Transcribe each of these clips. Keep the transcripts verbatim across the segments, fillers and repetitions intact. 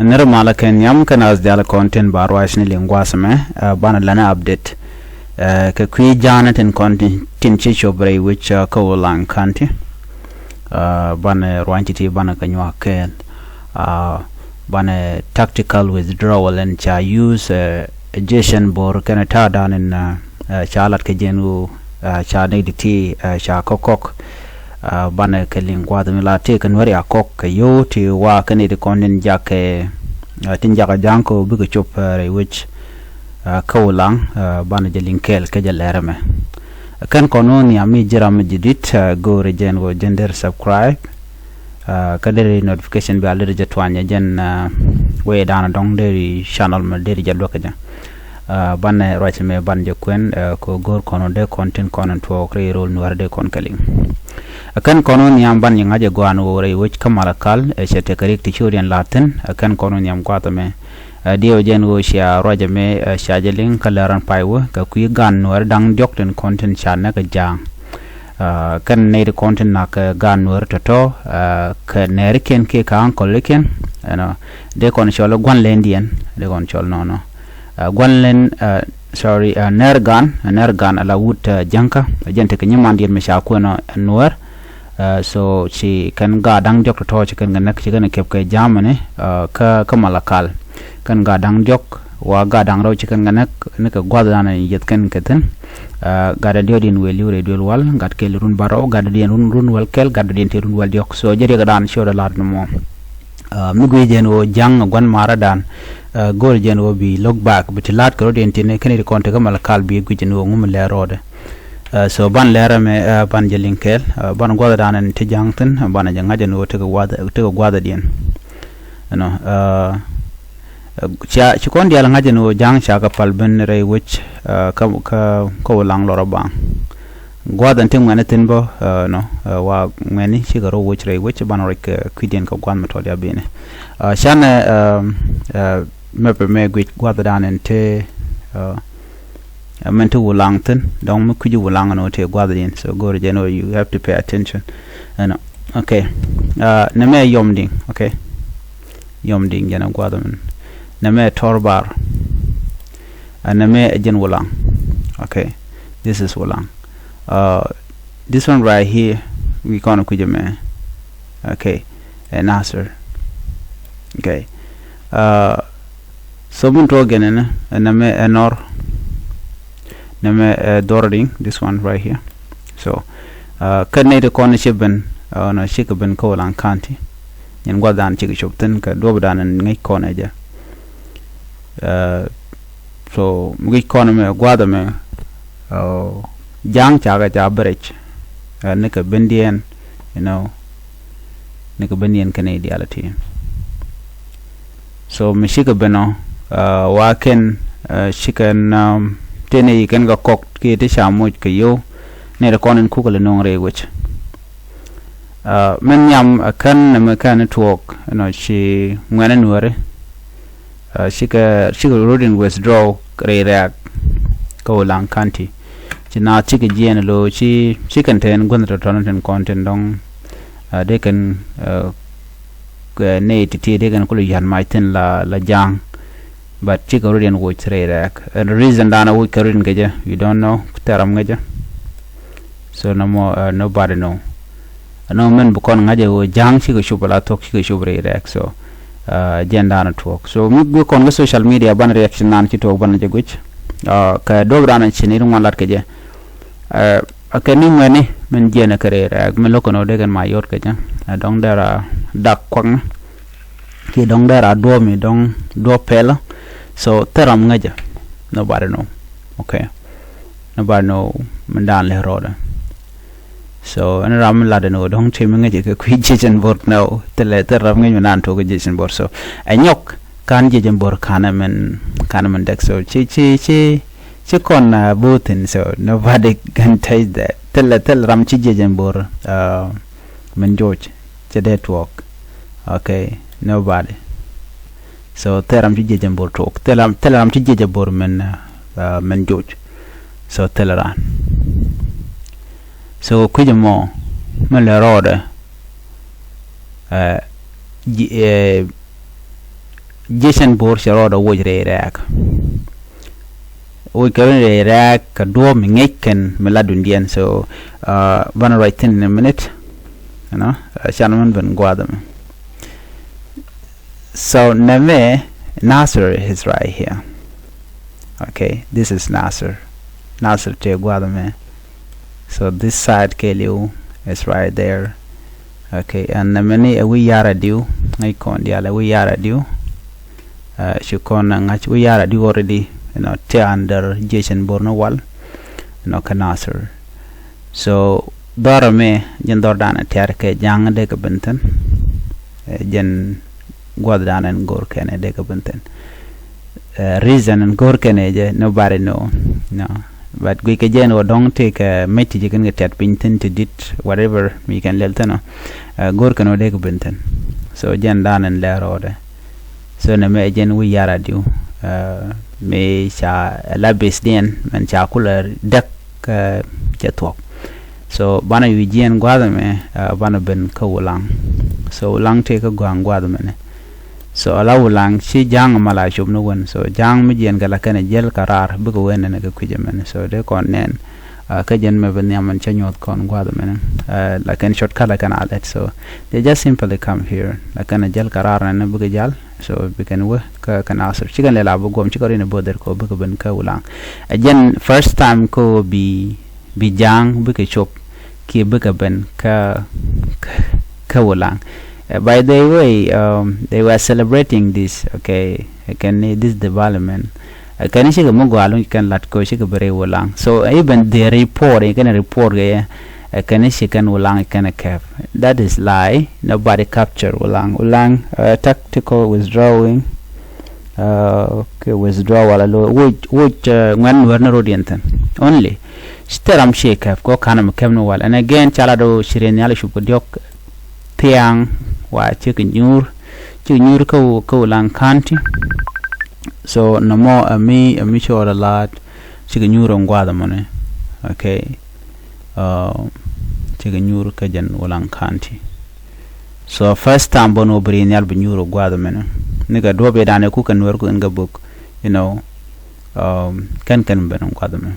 Nir malä kɛ nhiam kɛn as dial kɔn tin ba ruac ni liŋ gua̱a̱th mɛ, ɛ, banɛ lɛnɛ update. Ɛ, kɛ kui̱ ja̱a̱nɛ tin kɔn tin, tin ci cop rɛy wi̱c, ɛ, kä Ulaŋ County. Ɛ, banɛ ruac ti̱ti̱ banɛ kɛ nyuak kɛɛl. Ɛ, banɛ tactical withdrawal ɛn ca use, ɛ, Jason Bor kɛnɛ ta̱a̱ dan in, ɛ, ɛ, ca lat kɛ jɛn ɣöö, ɛ, ca nɛy ti̱ti̱, ɛ, ca kɔk kɔk. Ɛ, banɛ kɛ liŋ gua̱a̱th mi la tëë kɛ Nuäri a kɔk kɛ yio̱w ti wa kɛ nɛy ti kɔn tin jak kɛ, ɛ, tin jak a ja̱a̱ŋ kɛ ɣöö bikɛ cop, ɛ, rɛy wec, ɛ, kä Ulaŋ, ɛ, banɛ jɛ liŋ kɛɛl kɛ jɛ lɛr ɛmɛ. Kɛn kɔn wä nhiam mi ji̱ ram mi ji̱ di̱t, ɛ, go̱o̱rɛ jɛn ɣöö jɛn der subscribe. Ɛ, kä deri notification bell deri jɛ tuany jɛ jɛn, ɛ, wee dan dɔ̱ŋ deri channel mɛ deri jɛ luäk kɛ jɛ. Ɛ, banɛ ruac mɛ ban jɛ kuɛn, ɛ, kɛ go̱o̱r kɔn dee kɔn tin kɔn tuɔɔk rɛy rol Nuäär dee kɔn kɛ liŋ. Ɛ, kɛn kɔn wä nhiam ban jɛ ŋa̱c ɛ gɔaa ni ɣöö rɛy wec kä Malakal, ɛ, cɛ tekɛ rik ti ciöt yɛn la̱thi̱n, ɛ, kɛn kɔn wä nhiam gua̱a̱th ɛmɛ. Ɛ, diɛw jɛn ɣöö cia ruac ɛmɛ, ɛ, cia jɛ liŋ kä lɛr ɛn pay wä kɛ kui̱ gan Nuäär da̱ŋ diɔ̱k tin kɔn tin ca näk ɛ ja̱a̱ŋ. Ɛ, kɛn nɛy ti kɔn tin nak, ɛ, gan Nuäär tɔ̱tɔ̱, ɛ, kɛ nɛɛrikiɛn kiɛ kɛ ankɔlikiɛn, ɛnɔ, dee kɔn cɔl gua̱n lɛndiɛn, dee kɔn cɔl nɔnɔ. Ɛ, gua̱n lɛn, ɛ, sorry, ɛ, nɛɛr gan, ɛ, nɛɛr gan ala wut, ɛ, jäŋkä, ɛ, jɛn tekɛ nyimandiɛn mi ca kuɛn ɔ, ɛ, Nuäär. Ɛ, so ci kɛn gaat da̱ŋ diɔ̱k tɔ̱tɔ̱ ci kɛn kɛ näk ci kɛn kɛ kɛp kɛ Germany, ɛ, kä, kä Malakal. Kɛn gaat da̱ŋ diɔ̱k wa gaat da̱ŋ rɛw ci kɛn kɛ näk ni kɛ gua̱th dan yeth kɛn kɛ thi̱n. Ɛ, gat a diɔ̱k diɛn wëë li̱w rɛy duël wal, gat kɛl run bärɔw, gat a diɛn run, run wäl kɛl, gat a diɛn ti run wäl diɔ̱k. So jɛ riɛk dan ciöt a la̱t ni mɔ. Ɛ, mi guic jɛn ɣöö ja̱ŋ gua̱n marädan, ɛ, go̱o̱r jɛn ɣöö bi look back, bi ti la̱t kɛ rɔ̱diɛn tin kɛn ti kɔn ti kä Malakal bi guic jɛn ɣöö ŋu mi lɛr rɔɔdɛ. Ɛ, so ban lɛr ɛmɛ, ɛ, ban jɛ liŋ kɛɛl, ɛ, ban gua̱thdan ɛn ti ja̱ŋ thi̱n, ɛ, ban jɛ ŋa̱c ɛn ɣöö tekɛ gua̱th, tekɛ gua̱thdiɛn. Ɛnɔ, ɛ, ɛ, cia, ci kɔn diaal ŋa̱c ɛn ɣöö ja̱ŋ ca kɛ pal ben rɛy wec, ɛ, kä, kä, kä Ulaŋ Lɔrɔ Baŋ. Gua̱th ɛn ti ŋuɛ̈ni thi̱n bä, ɛ, nɔ, ɛ, wa ŋuɛ̈ni cikɛ rɔ woc rɛy wec ban ruac kɛ kui̱diɛn kɛ gua̱th mi tɔt ya bini. Ɛ, canɛ, ɛ, ɛ, mɛpɛ mɛ guic gua̱thdan ɛn ti, ɛ, ɛ, mɛn ti Ulaŋ thi̱n, dɔ̱ŋ mi kui̱ci Ulaŋ ɛn ɣöö tëë gua̱thdiɛn. So go̱o̱rɛ jɛn ɣöö you have to pay attention. Ɛnɔ. Okay. Ɛ, nɛmɛ Yɔmdiŋ. Okay. Yɔmdiŋ jɛn ɛ gua̱th mɛn. Nɛmɛ Tɔrbar. Ɛ, nɛmɛ ɛ jɛn Ulaŋ. Okay. This is Ulaŋ. Ɛ, this one right here, wi̱i̱ kɔn kui̱cɛ mɛ. Okay. Ɛ Nasir. Okay. Ɛ, so min tuɔɔk gɛn ɛnɛ, ɛ nɛmɛ ɛ Nɔr. Nɛmɛ ɛ Dhɔrdiŋ, this one right here. So, ɛ, kä nɛy ti kɔn ci ben, ɛ, nɔ cikɛ ben kä Ulaŋ County. Nyɛn gua̱thdan cikɛ cop thi̱n kɛ duɔ̱pdan ɛn ŋäc kɔn ɛ jɛ. Ɛ, so, mi guic kɔn ɛmɛ, gua̱th ɛmɛ, ɛ, ja̱a̱ŋ cakɛ ca bɛ rɛc, ɛ, nikɛ bendiɛn, you know, nikɛ bendiɛn kɛn i̱ diaal ɛ ti. So mi cikɛ ben ɔ, ɛ, wa kɛn, ɛ, cikɛ, um, tëë ni kɛn kɛ kɔk kiɛ ti ca moc kɛ yio̱w, nɛy ti kɔn in kukɛ lɛ no̱o̱ŋ rɛy wec. Ɛ, min nhiam ɛ kän nɛmɛ kän tuɔɔk, you know, ci ŋuɛ̈ni Nuääri. Ɛ, cikɛ, cikɛ rɔ̱diɛn withdraw rɛy rɛ̈ɛ̈k kä Ulaŋ County. Ci naath cikɛ jiɛɛn lo̱o̱ ci, cikɛn te ɛn guänh tɔ̱tɔ̱ ni tin kɔn tin dɔ̱ŋ. Ɛ, dee kɛn, ɛ, kɛ nɛy ti̱ti̱ dee kɛn kulɛ ya̱n mac thi̱n la, la ja̱a̱ŋ. But cikɛ rɔ̱diɛn woc rɛy rɛ̈ɛ̈k. Ɛn reason dan a woc kɛ rɔ̱diɛn kɛ jɛ, you don't know, thil ram ŋäcä. So nɔmɔ, ɛ, nobody know. Ɛnɔ mɛn bi kɔn ŋa̱c ɛ ɣöö ja̱a̱ŋ cikɛ cop ala thuɔ̱k cikɛ cop rɛy rɛ̈ɛ̈k. So, ɛ, jɛn dan a tuɔɔk. So mi guic kɔn kä social media banɛ reaction nan ci tuɔɔk banɛ jɛ guic. Ɛ, kɛ duɔ̱pdan ci ni ri ŋuan lat kɛ jɛ. Ɛ, kɛ ni ŋuɛ̈ni min jiɛn ɛ kɛ rɛy rɛ̈ɛ̈k min lo̱k kɛn ɣöö dee kɛn ma yot kɛ jɛ. Ɛ, dɔ̱ŋ dee ra dak kuakni. Kiɛ dɔ̱ŋ dee ra duɔ̱ɔ̱p mi dɔ̱ŋ duɔ̱ɔ̱p pɛlä. So thil ram ŋäcä. Nobody know. Okay. Nobody know min dan lɛ rɔɔdɛ. So ɛn ram mi lat ɛn ɣöö dɔ̱ŋ tëë mi ŋäcɛ kɛ kui̱ Jason Bor nɔ. Thilɛ thil ram ŋäc mi naan tuɔɔk kɛ Jason Bor. So ɛ nyɔk ka̱n Jason Bor ka̱n ɛmɛn, ka̱n ɛmɛn dɛk. So ci, ci, ci, ci kɔn, uh, bo̱o̱ thi̱n. So nobody can touch that. Thilɛ thil ram ci Jason Bor, uh, min George cɛ dee tuɔɔk. Okay, nobody. So thil ram ci Jason Bor tuɔɔk. Thil ram, thil ram ci Jason Bor min, uh, min George. So thil ran. So kui̱c ɛmɔ mi lɛ rɔɔdɛ, ɛ, ji̱, ɛ, Jiecän Bor cɛ rɔɔdɛ woc rɛy rɛɛk. Woc kɛ run rɛy rɛɛk kɛ duɔ̱ɔ̱p mi ŋi̱eec kɛn mi la dundiɛn. So banɛ ruac thi̱n in a minute. Ɛnɔ can mɛn ben gua̱a̱th ɛmɛ. So nɛmɛ, Nasir is right here. Okay, this is Nasir. Nasir tëë gua̱a̱th ɛmɛ. So this side kɛɛliw is right there. Okay, and nɛmɛ ni ɛ wi̱i̱ ya̱r adiw. Ŋäc kɔn diaal ɛ wi̱i̱ ya̱r adiw. Ci kɔn ɛ ŋa̱c wi̱i̱ ya̱r adiw already. Tëë under Jiecän Bor ni wal. Nɔ kä Nasir. So dhɔr ɛmɛ jɛn dhɔr danɛ tɛ̈r kɛ Ja̱a̱ŋ dee kɛ ben thi̱n. Jɛn gua̱th danɛ in go̱o̱r kɛnɛ dee kɛ ben thi̱n. Reason in go̱o̱r kɛnɛ jɛ, nobody know. But guic kɛ jɛn wä dɔ̱ŋ tëë kɛ mec ti ji̱ kɛn kɛ tɛ̈t piny thi̱n ti di̱t, whatever mi kɛn lɛl thi̱n ɔ. Go̱o̱r kɛn wä dee kɛ ben thi̱n. So jɛn danɛ in lɛr rɔɔdɛ. So nɛmɛ ɛ jɛn wi̱i̱ ya̱r adiw. Mëë ca la base diɛn mɛn ca kulɛ däk, cɛ thuɔ̱k. So banɛ wi̱i̱ jiɛn gua̱a̱th ɛmɛ, banɛ ben kä Wulaŋ. So Wulaŋ tëë kä gɔ̱a̱ŋ gua̱a̱th ɛmɛnɛ. So ala Wulaŋ ci Ja̱a̱ŋ ɛmɛ la cop ni wen. So Ja̱a̱ŋ mi jiɛn kɛ la kɛnɛ jäl kɛ raar bikɛ wen nɛnɛ kɛ kui̱c ɛmɛnɛ. So dee kɔn nɛn kä jɛn mɛ bi nhiam ɛn cä nyuɔth kɔn gua̱a̱th ɛmɛnɛ. La kɛn shortcut la kɛn a lɛt. So they just simply come here. La kɛnɛ jäl kɛ raar nɛnɛ bikɛ jal. So bikɛn wä kä kɛ Nasir. Cikɛn lɛ la bi guɔm cikɛ rin both der kɛ bikɛ ben kä Wulaŋ. Ɛ jɛn first time kä bi bi Ja̱a̱ŋ bikɛ cop kiɛ bikɛ ben kä kä Wulaŋ. By the way, they were celebrating this, okay, kɛn ni this development. Kɛn ni cikɛ mi gɔaa luŋ kɛn lat kɛ cikɛ bi rɛy Wulaŋ. So even the report, kɛn report kɛ kɛn ni ci kɛn Wulaŋ kɛn kɛp. That is lie. Nobody capture Wulaŋ. Wulaŋ tactical withdrawing. Okay, withdrawal alo wuc wuc ŋuɛn Nuɛr ni road yɛn thi̱n. Only ci thil ram ci kɛp kɛ ɣöö ka̱n mi kɛp ni wal. And again, ca lat ɣöö ci riɛn nhial cup kɛ diɔ̱k thia̱a̱ŋ wa cikɛ nyuur. Cikɛ nyuur kä Wulaŋ County. So nɔmɔ ɛmi ɛmi cɔɔl a laat cikɛ nyuur ɛn gua̱a̱th ɛmɔni. Okay. Cikɛ nyuur kä jɛn Wulaŋ County. So first time bä ni wä bi riɛn nhial bi nyuur ɛ gua̱a̱th ɛmɛnɛ. Nikɛ duɔ̱p yɛ danɛ kukɛ Nuɛr ku in kɛ buk, you know, kɛn kɛn ben ɛ gua̱a̱th ɛmɛ.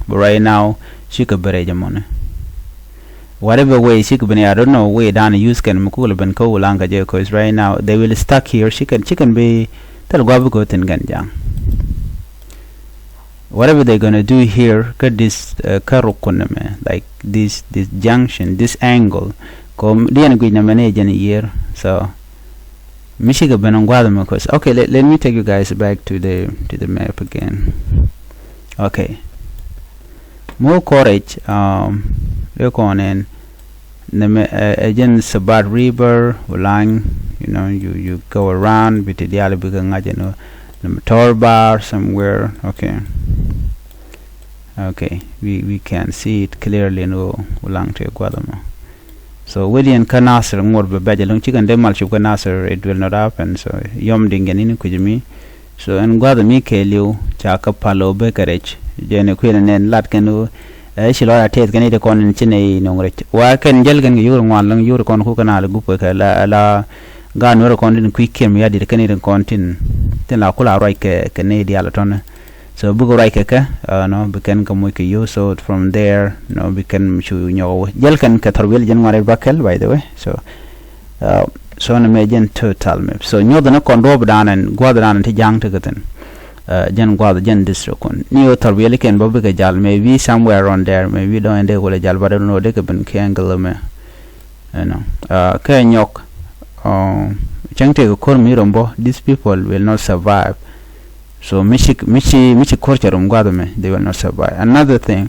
But right now cikɛ bi rɛc ɛmɔnɛ. Whatever way cikɛ ben, I don't know way danɛ use kɛn mi kukɛ lɛ ben kä Wulaŋ kɛ jɛ, cause right now they will stuck here. Cikɛn cikɛn bi thil gua̱a̱th bi kɛ wä thi̱n kɛn Ja̱a̱ŋ. Whatever they gonna do here kä this kä rukun nɛmɛ, like this this junction, this angle. Kɔ diɛn guic nɛmɛ ni jɛn yier. So mi cikɛ ben ɛ gua̱a̱th ɛmɛ cause, okay, let, let me take you guys back to the to the map again. Okay. More courage. Um, dee kɔn ɛn nɛmɛ ɛ jɛn Sabat River, Wulaŋ, you know, you you go around bi ti diaal bikɛ ŋa̱c ɛn nɛmɛ Torbar somewhere. Okay. Okay, we we can see it clearly ɛn ɣöö Wulaŋ tëë gua̱a̱th ɛmɔ. So wediɛn kä Nasir ŋuɔ̱t bɛ bɛc ɛlɔ̱ŋ, cikɛn dee mal cup kä Nasir, it will not happen. So yɔm diŋ kɛn in kui̱c mi. So ɛn gua̱a̱th mi kɛɛliw ca kä pal ɣöö bekɛ rɛc. Jɛn ɛ kuël ɛn ɛn lat kɛn ɣöö ɛ ci lɔc a tɛth kɛn i̱ ti kɔn in ci nɛy nöŋ rɛc. Wa kɛn jäl kɛn kɛ yio̱k ri ŋuan lɔ̱ŋ, yio̱k ri kɔn kukɛ naal gup kɛ kɛ la la gaat Nuɛr kɔn tin kui̱ kiɛm ya dit kɛn i̱ ti kɔn tin tin la kula ruac kɛ kɛ nɛy diaal tɔ̱nɛ. So bikɛ ruac kɛ kɛ, uh, nɔ bi kɛn kɛ moc kɛ yio̱w. So from there, nɔ bi kɛn cu nyɔk wä jäl kɛn kɛ thɔr wi̱el jɛn ŋuan rɛc bakɛl, by the way. So uh, so nɛmɛ jɛn total map. So nyuɔth ni kɔn duɔ̱ɔ̱p danɛ gua̱th danɛ ti Ja̱a̱ŋ ti kɛ thi̱n. Uh, jɛn gua̱th jɛn district kun ni ɣöö thɔr wi̱el kɛn bä bikɛ jal, maybe somewhere around there, maybe dɔ̱ŋ in dee kulɛ jal, but I don't know, dee kɛ ben kɛ angle mɛ. Ɛnɔ kɛ nyɔk cäŋ tëëkɛ ko̱r mi rɔm bɔ, these people will not survive. So mi ci mi ci mi ci ko̱r cɛ rɔm gua̱th ɛmɛ, they will not survive. Another thing,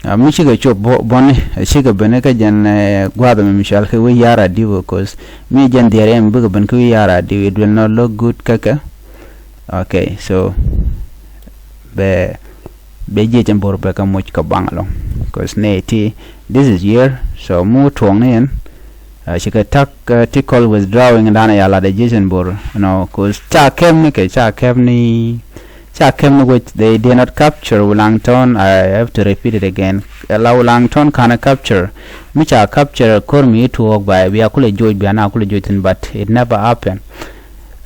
mi cikɛ cop bɔni, cikɛ ben kä jɛn gua̱th ɛmɛ mi cual kɛ wi̱i̱ ya̱r adiw, because mi jɛn dhiɛr ɛmɛ bikɛ ben kä wi̱i̱ ya̱r adiw, it will not look good kä kɛ. Okay, so bɛ bɛ jiɛc ɛn bo̱r bɛ kɛ moc kɛ baŋ ɛlɔ̱ŋ, because nɛy ti this is year. So mi wä tuɔɔk ni ɛn, cikɛ tactical withdrawing danɛ ya lat ɛ jiɛc ɛn bo̱r, you know, because ca kɛp ni kɛ ca kɛp ni ca kɛp ni, which they did not capture Wulangton. I have to repeat it again. La Wulangton canɛ capture. Mi ca capture ko̱r mi tuɔɔk ba bia kulɛ joc, bia na kulɛ joc thi̱n, but it never happened.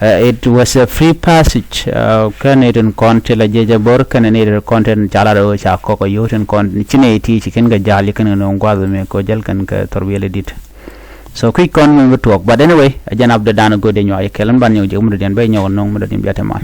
Uh, it was a free passage. Uh, kɛn ni tin kɔn ti la jiɛc a bor kɛn ni tin kɔn tin ca la rɛ ca kɔk a yo tin kɔn ci ni ti ci kɛn kɛ jal kɛn ni guath mi ko jal kɛn kɛ thor wiɛl dit. So kui̱ kɔn mi bi tuɔk, but anyway, a jɛn update dan go de nyuak kɛl ban nyuak jɛ mi do diɛn bɛ nyuak nong mi do diɛn biat mal.